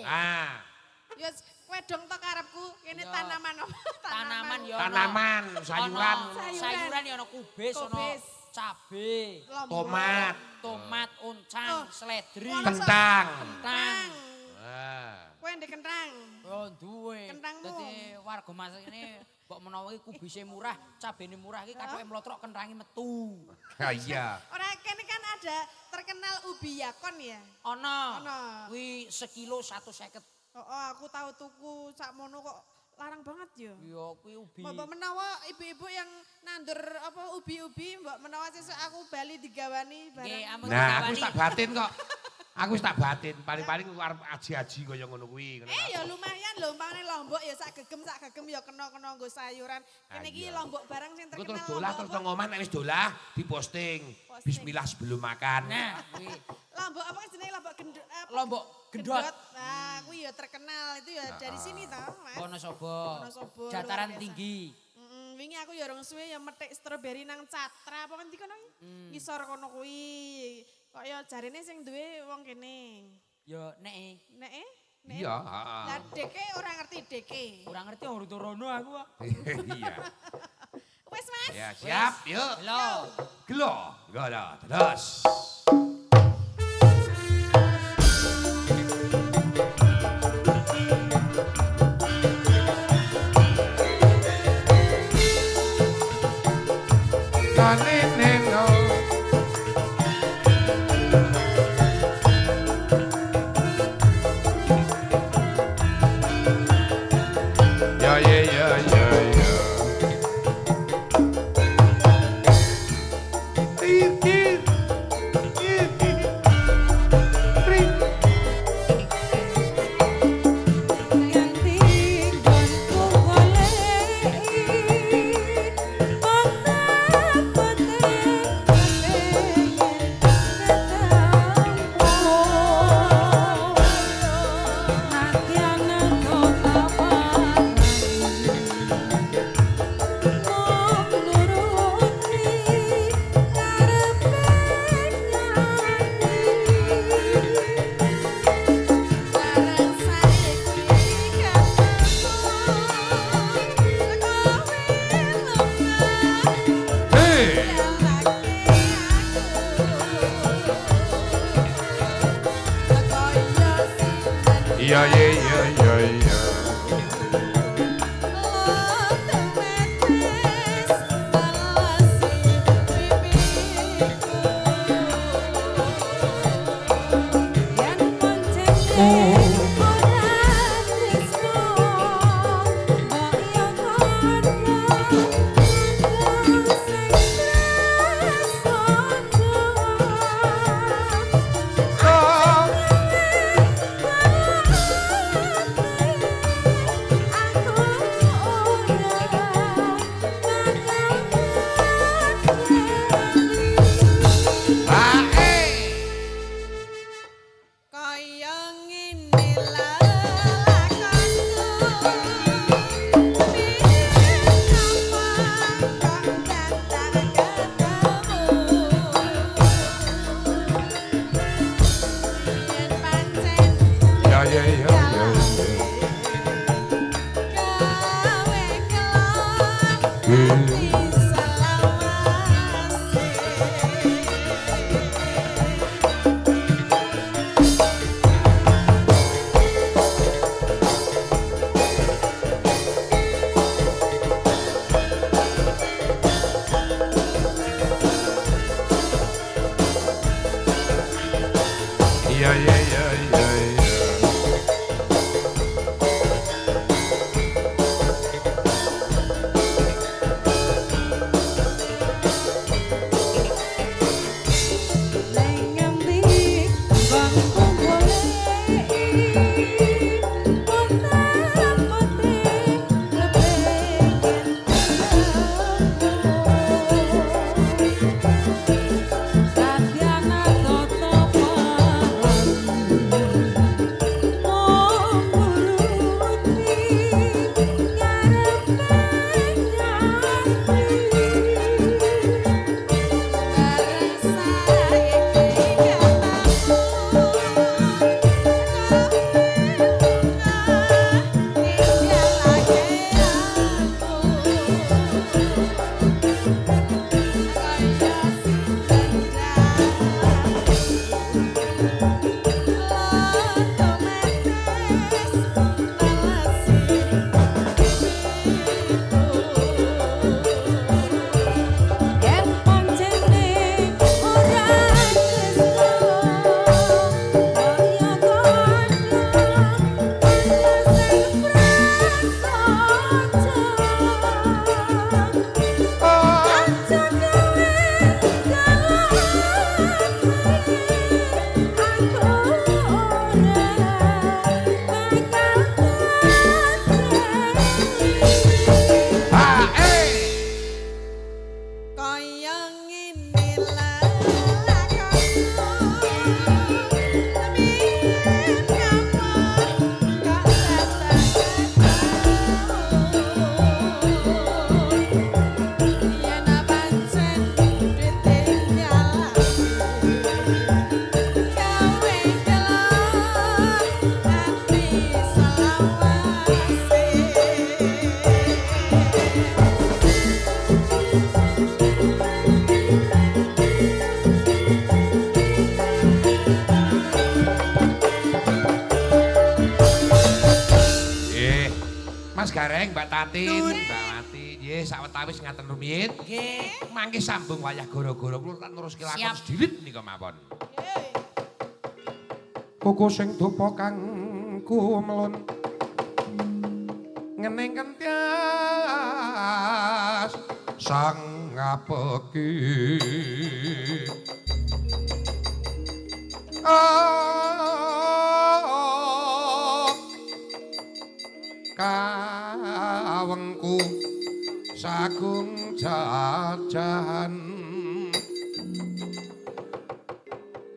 Ah. Ya wedong tok karepku, kene tanaman apa? Tanaman ya. Tanaman, sayuran. Sayuran ya ana kubis, ana cabe, tomat, tomat, oncang, seledri, kentang. Kentang. Kowe ndek kentang. Oh, duwe. Kentangmu. Dadi warga mas ini mbok menawa iki kubise murah, cabene murah iki kathoke mlotrok kentange metu. Ha iya. Ora kene kan ada terkenal ubi yakon ya. Ana. Kuwi sekilo 150. Oh, aku tahu tuku sakmono kok larang banget ya. Iya, kuwi ubi. Mbok menawa ibu-ibu yang nandur apa ubi-ubi, mbok menawa sesuk aku bali digawani barang. Nah, aku wis tak batin kok. Aku wis tak batin, paling-paling arep aji-aji kaya ngono kuwi. Ya lumayan lho, umpamane lombok ya sak gegem ya kena-kena nggo sayuran. Kene iki lombok barang sing terkenal. Terus dolah terus nang omah nek wis dolah diposting. Bismillah sebelum makan. Nah, kuwi. Lombok apa jenenge lombok gendut? Lombok gendot. Nah, kuwi ya terkenal itu ya dari sini toh, Mas. Wonosobo. Dataran tinggi. Wingi aku ya rong suwe ya metik stroberi nang Catra apa ngendi kono iki? Ngisor kono kuwi. Kok ya jarene sing duwe wong kene. Ya neke. Neke? Iya, heeh. Lah deke ora ngerti deke. Ora ngerti wong rono aku kok. Iya. Wis, Mas. Ya, siap, yuk. Gelo. Gelo. Gelo. Terus. Mas Gareng, Mbak Tatin, Mbak Mati, nggih sawetawis ngaten rumiyin. Nggih. Mangke sambung wayah gara-gara kula tak neruske lakon Siap. sedilit nika mawon. Nggih. Koko sing dupa kang kumlun ngening kentias sang ngapeki. Kawengku sagung jajan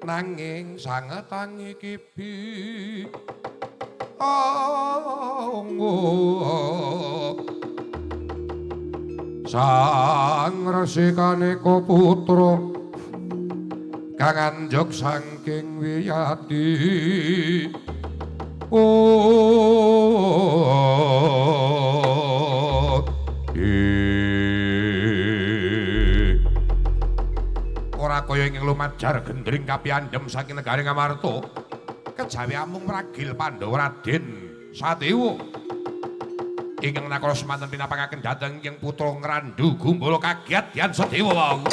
nanging sangetan iki bi sang resikane putra kang anjuk saking wiyati. Ora kaya ing lumajar gendring kapiandhem saking negari Ngamarta. Kejawi amung ragil Pandhawa Raden Sadewa ingkang nakala semanten pinapangaken dhateng ing putra Ngrandu Gumbala kagiat Yan Sadewa wau.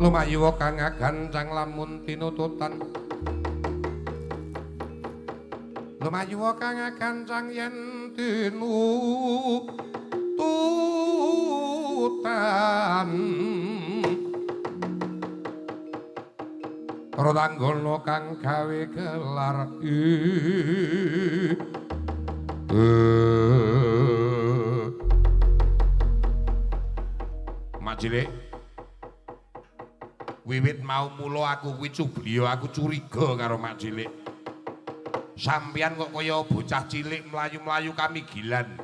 Lumayuwa kang agancang lamun tinututan. Lumayuwa kang agancang yen tinututan. Rodanggana kang gawe gelar Mak cilik, wiwit mau mula aku kuwi cubliya, aku curiga karo mak cilik. Sampeyan kok kaya bocah cilik mlayu-mlayu kamigilan.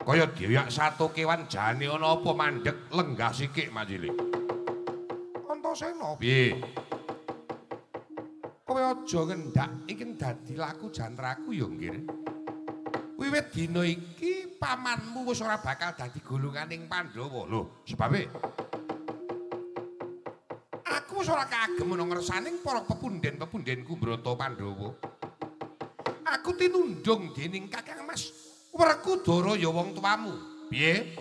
Kaya dioyak satu kewan jane ana apa mandek lenggah sikik mak cilik. Antasena piye? Kowe aja ngendak iki dadi laku jantraku ya nggih. Wiwit dina iki pamanmu wis ora bakal dadi golonganing Pandhawa. Lho, sebabe aku wis ora kaagem ana ngersaning para pepunden-pepundenku Brata Pandhawa. Aku tinundung dening Kakang Mas Werkudara ya wong tuamu. Piye?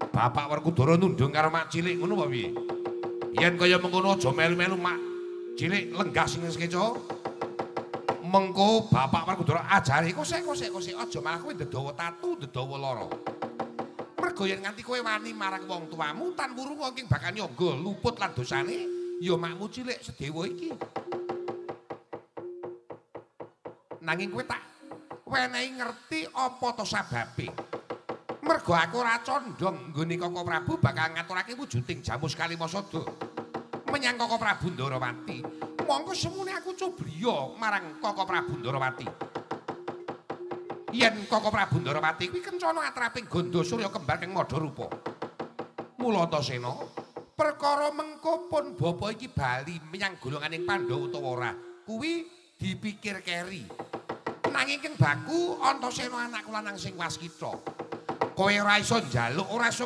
Bapak Werkudara nundung karo mak cilik ngono apa piye? Yen kaya mengkono aja melu-melu mak cilik lenggah sing sekeca. Mengko Bapak Werkudara ajare kosek kosek kosek aja malah kowe ndedawa tatu ndedawa lara. Mergo yen nganti kowe wani marang wong tuamu tan wurunga ing bakal nyangga luput lan dosane ya makmu cilik Sedewa iki. Nanging kowe tak wenehi ngerti apa to sababe. Mergo aku ora condong nggone Koko Prabu bakal ngaturake wujuding Jamus Kalimasada menyang Koko Prabu Ndarawati. Mongko semune aku cubliya marang Koko Prabu Ndarawati. Yen Koko Prabu Ndarawati kuwi kencana atraping gandha surya kembar kang madha rupa. Mula Antasena, perkara mengko pun bapa iki bali menyang golonganing Pandhawa utawa ora, kuwi dipikir keri. Nanging keng baku Antasena anakku lanang sing waskita. Kowe ora iso njaluk, ora iso